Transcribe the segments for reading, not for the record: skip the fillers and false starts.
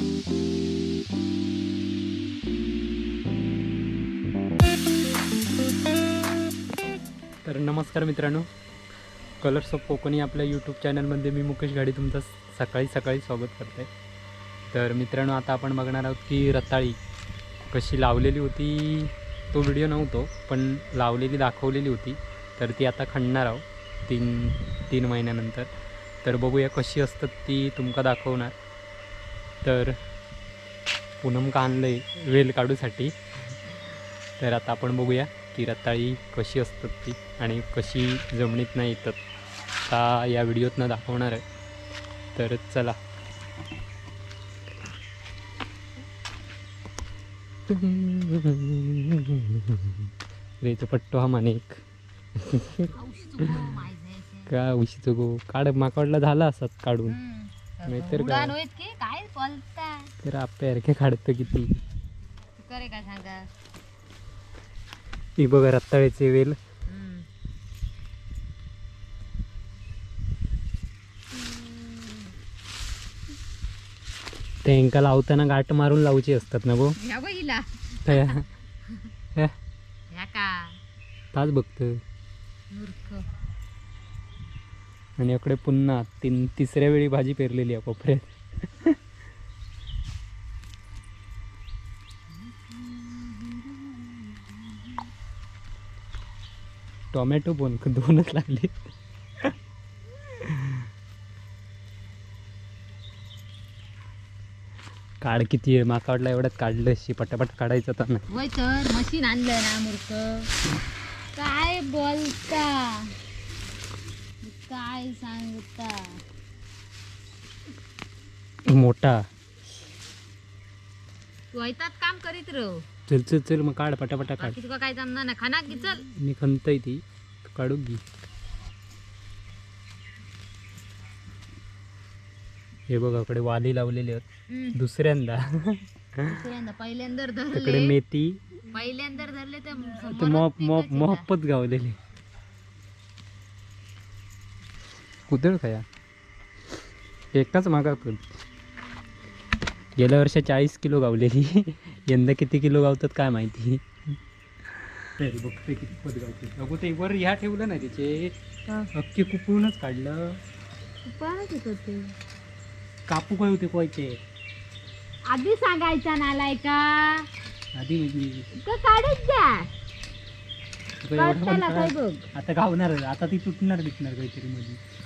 तर नमस्कार मित्रांनो, कलर्स ऑफ कोकणी आपल्या यूट्यूब चॅनलमध्ये मी मुकेश घाडी तुमचं सकाळी सकाळी स्वागत करते। तर मित्रांनो, आता आपण बघणार आहोत की रताळी कशी लावलेली होती। तो व्हिडिओ नव्हतो पण लावलेली दाखवलेली होती, तर ती आता खणणार आहोत तीन महिन्यानंतर। तर बघूया कशी असतात ती तुमका दाखवणार। तर पूनम का आणलं आहे वेल काढूसाठी, तर आता आपण बघूया की रताळी कशी असतात ती आणि कशी जमिनीत नाही येतात, आता या व्हिडिओतनं दाखवणार आहे। तर चला, रेचो पट्टो हा माने एक का उशीचो गो काढ माकडला झाला असत काढून, नाहीतर काय बोलता तर आपल्यासारखे काढतं किती करे काय सांगा। ही बघा रताळीचे वेल, त्यांका लावताना गाठ मारून लावची असतात ना गो। ताच बघत आणि इकडे पुन्हा तिसऱ्या वेळी भाजी पेरलेली आहे कोपऱ्यात। टोमॅटो पण दोनच लागले। काढ किती आहे माकाडला एवढ्यात काढलं शी पटापट काढायचं तर नाही। वय तर मशीन आणलं ना मूर्ख, काय बोलता काय सांगता। मोठा तू ऐतात काम करीत रहो। चल चल चल मग काढ पटापटा काढ, तुका काय जमणार ना खाना की चल मी खणतय ती काढू घे। हे बघा कडे वाली लावलेली आहेत दुसऱ्यांदा, दुसऱ्यांदा पहिल्यांदा धरले तिकडे मेथी पहिल्यांदा धरले तर मॉप मॉप मॉपच गावलेली। कुदळ खाया एकाच मागा कर। गेल्या वर्षी 40 किलो गावलेली, यंदा किती किलो गावतात काय माहिती। तरी बघते किती पद गावते। अगो ते वर ह्या ठेवलं नाही त्याचे अख्खे कुपळूनच काढलं। होते कापू काय होते कोयते आधी सांगायचा नालाय का आधी म्हणजे काढूच द्या बघ आता गावणार, आता ती तुटणार बिटणार काहीतरी मध्ये।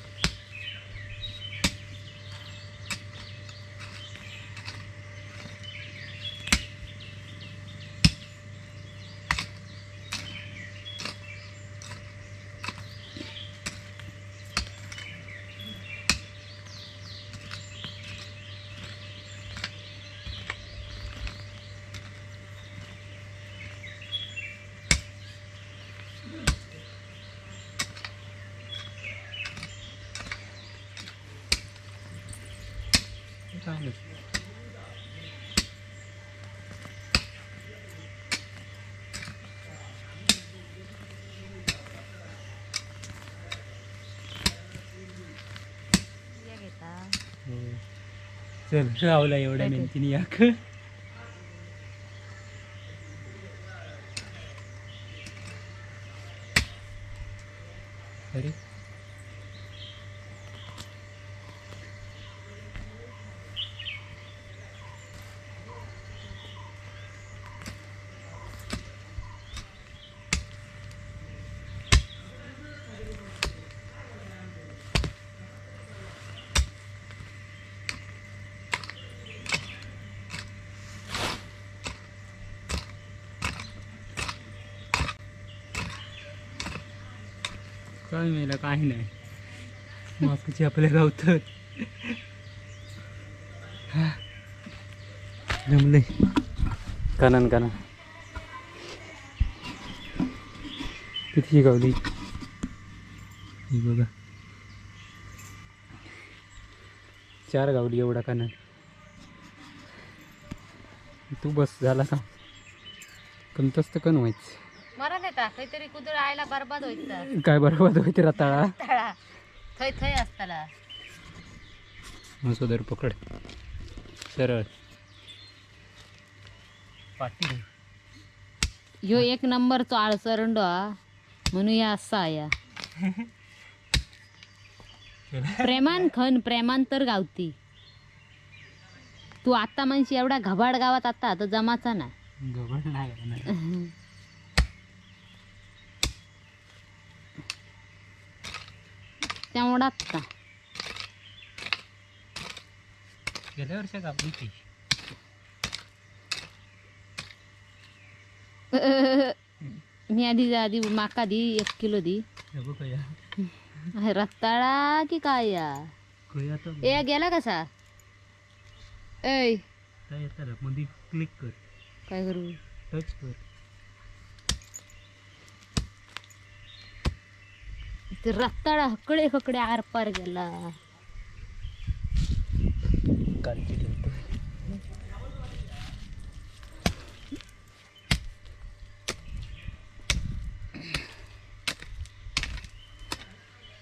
चल रावला एवढ्या मेहनतीने याक। अरे काय मेला काही नाही, माफीची आपल्या गावतात जमले कानन कानन किती गावली ही बघा, 4 गावली एवढा कानन। तू बस झाला का कमतच तर कन व्हायचं मरण येता काहीतरी कुदळ आयला बरबाद होईत। काय बरबाद होईत रताळा थै थै असताला मसोदर पकड सरळ। पाटी ह्यो एक नंबरचो आळसरंडो हा म्हणून या असा या. प्रेमान खन प्रेमान तर गावती. तू आता म्हणशी एवढा घबाड गावात आता तर जमाचा ना. घबाड नाही तेवढाच का गेल्या वर्षी गावली ती. मी आधी आधी माका दी 1 किलो दी. रताळा की काय या ए गेला कसा? ऐ मध्ये क्लिक कर. काय करू? टच कर. ते रताळा हकडे हकडे आरपार गेला. कालची ठेवतो.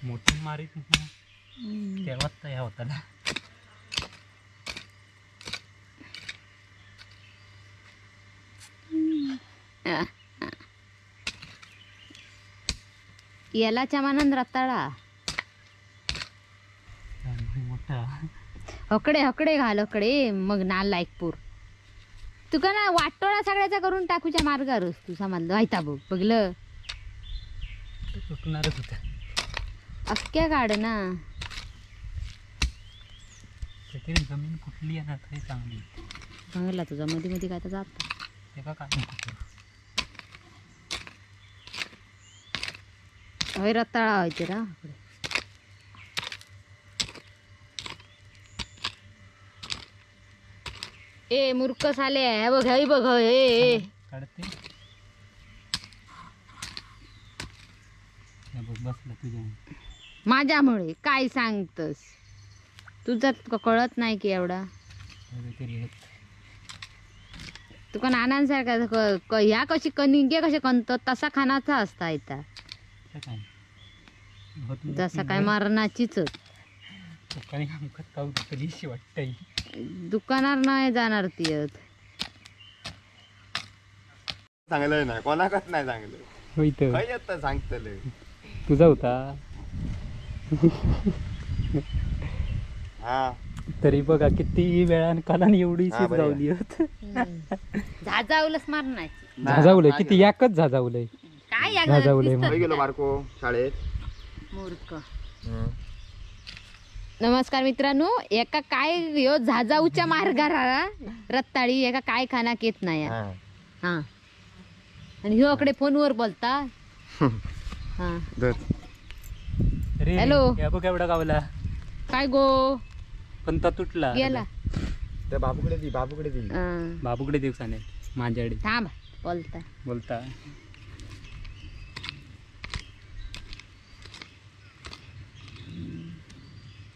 मोठी मारीत तेव्हाच तयार होता ना. यालाच्या मानान रताळा मोठा. हकडे हकडे घाल हकडे मग ना लायकपूर तुका ना वाटोळा सगळ्याचा करून टाकूच्या मार्गावरच तू समजलं व्हायता बघ बघलं तुटणारच होता. अख्ख्या काढ ना. तरी जमीन कुठली आहे ना तरी चांगली. चांगला तुझा मध्ये मध्ये काय तर जात ते का काय हय रताळा व्हायचे ना. ए मूर्ख साले हे बघ हे बघ हे काढते बसला तुझ्या माझ्यामुळे काय सांगतस? तुझा कळत नाही की एवढा तुका नानांसारखा ह्या कशी कनिगे कसे कणतो तसा खानाचा असता इता जसा काय मरणाचीच. दुकानार नाही जाणार ती. चांगलं नाही कोणाकच नाही चांगलं सांगतले तुझा होता. तरी बघा किती वेळानं कालान एवढी गावली होत. झाजावलंच मारणाची. झाजावलंय किती याकच झाजावलंय. काय झाजावलंय गेलो बारको शाळेत मूर्ख. नमस्कार मित्रांनो, एका काय ह्यो झाजाऊच्या मार्गार रत्ताळी एका काय खानाक येत नाही. हा आणि ह्यो कडे फोनवर बोलता. हा हॅलो एवढा गावला काय गो पण तो तुटला गेला. त्या बाबूकडे दी बाबूकडे दी बाबूकडे देऊ साने माझ्याकडे थांब बोलता बोलता.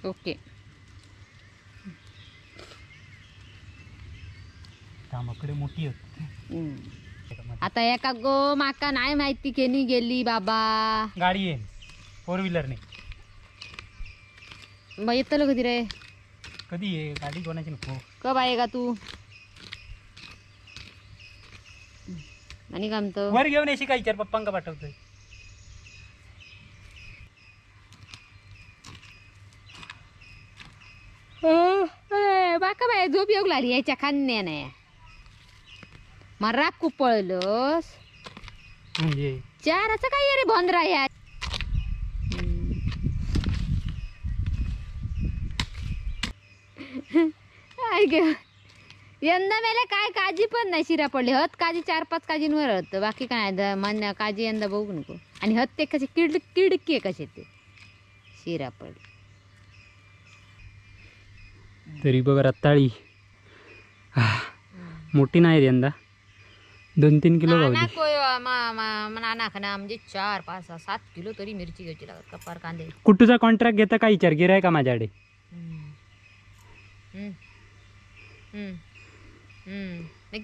ओके थांबकडे मोठी होती. आता एका गो माका नाही माहिती केनी गेली बाबा. गाडी आहे 4 व्हीलर नाही. मग येतलो कधी रे? कधी आहे गाडी कोणाची नको. कब आहे का तू? आणि काय म्हणतो वर घेऊन येशी काय विचार पप्पांका पाठवतोय. बाका बाय झोप येऊ लागली याच्या खान्या नाही मरा कुपळलोस म्हणजे चार असं काय रे बोंद्रा या. यंदा मेले काय काजी पण नाही शिरा पडली. हत काजी 4-5 काजींवर होत बाकी काय मान्य काजी यंदा बघू नको. आणि हत ते कसे किड किडके कसे ते शिरा पडली. तरी बघ रताळी मोठी नाही यंदा 2-3 किलो गावली. नाना खाना म्हणजे 4, 5, 7 किलो तरी मिरची घ्यायची लागत कपार कांदे. कुठूचा कॉन्ट्रॅक्ट घेता काय विचार गिराय का माझ्याकडे?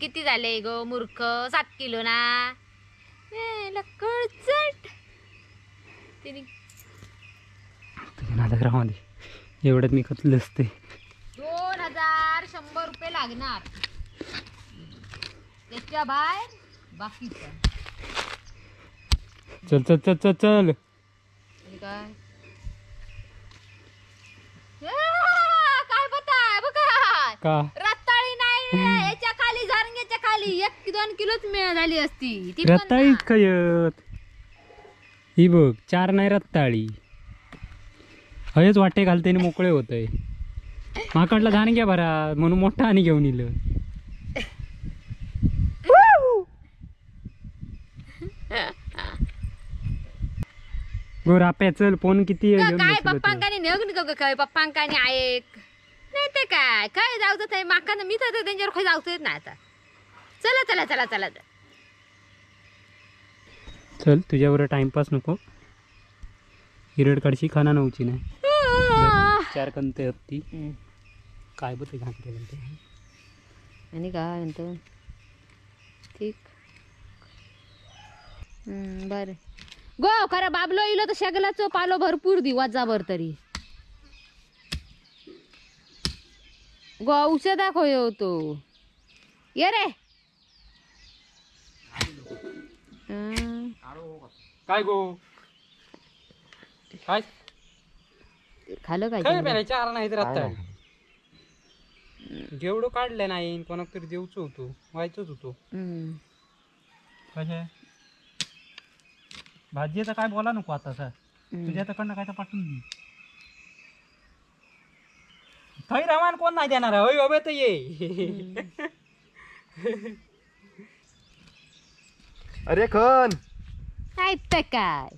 किती झाले गो मूर्ख? 7 किलो ना लकडचट. तुझ्या एवढ्यात मी खतले असते. 2100 रुपये लागणार. त्याच्या बाहेर बाकीचं. चल चल चल चल चल. काय काय बता बघा का रताळी नाही याच्या खाली झारंग्याच्या खाली 1-2 किलोच मिळाली असती ती. रताळीच खयत ही बघ 4 नाही रताळी हयच वाटे घालते आणि मोकळे होतय. माकडला धान घ्या भरा म्हणून मोठा आणि घेऊन इलं. गोराप्या चल फोन किती काय पप्पांकाने नेऊ नको काय पप्पांकाने ऐक नाही ते काय काय जाऊचं आहे माका मी तर त्यांच्यावर खंय जाऊच नाही आता. चला चला चला चला चल तुझ्यावर टाइमपास नको. हिरड काढशी खाना नव्हची नाही. 4 कंते होती काय बघ घातले कंते आणि काय म्हणतो ठीक. बरं गो खरं बाबलो इलो तर शेगलाचो पालो भरपूर दी वाजाभर तरी गो औषधा खोय होतो ये रे. काय गो काय खालं काय 4 नाही तर घेवडो काढले नाही कोणाक तरी देऊच होतो व्हायचोच होतो. कशा भाजीचं काय बोला नको आता सर तुझ्या तकडनं काय तर पाठवून दे. थंय रवान कोण नाही देणार होय बाबा तर ये. अरे खन काय तर काय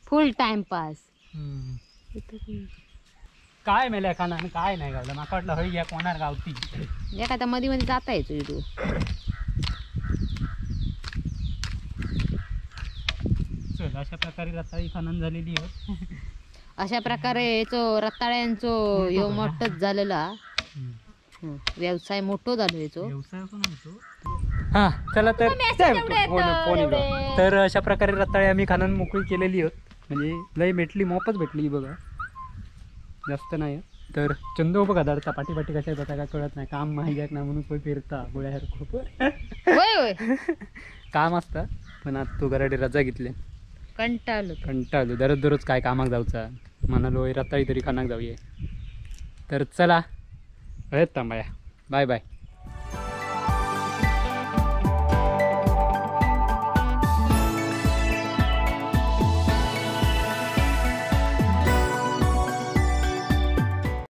फुल टाइमपास. काय मेल्या खाना काय नाही गावलं माका वाटलं हय घ्या कोणार गावती एखादा मध्ये मध्ये जाता येतो तू. चल अशा प्रकारे रताळी खनन झालेली आहे. अशा प्रकारे याचो रताळ्यांचो ह्यो मोठंच झालेला व्यवसाय मोठो झालो याचो व्यवसाय असो नव्हतो. हा चला तर तर अशा प्रकारे रताळी आम्ही खनन मोकळी केलेली होत. म्हणजे लय भेटली मोपच भेटली बघा जास्त नाही. तर चंदो बघा दडता पाठी पाठी कशा जाता काय कळत नाही. काम माहिती ना म्हणून कोण फिरता गोळ्यासारखं काम असतं. पण आता तू घराडे रजा घेतले कंटाळलो कंटाळलो दररोज दररोज काय कामाक जाऊचा म्हणालो रताळी तरी खानाक जाऊये. तर चला थांबाया बाय बाय.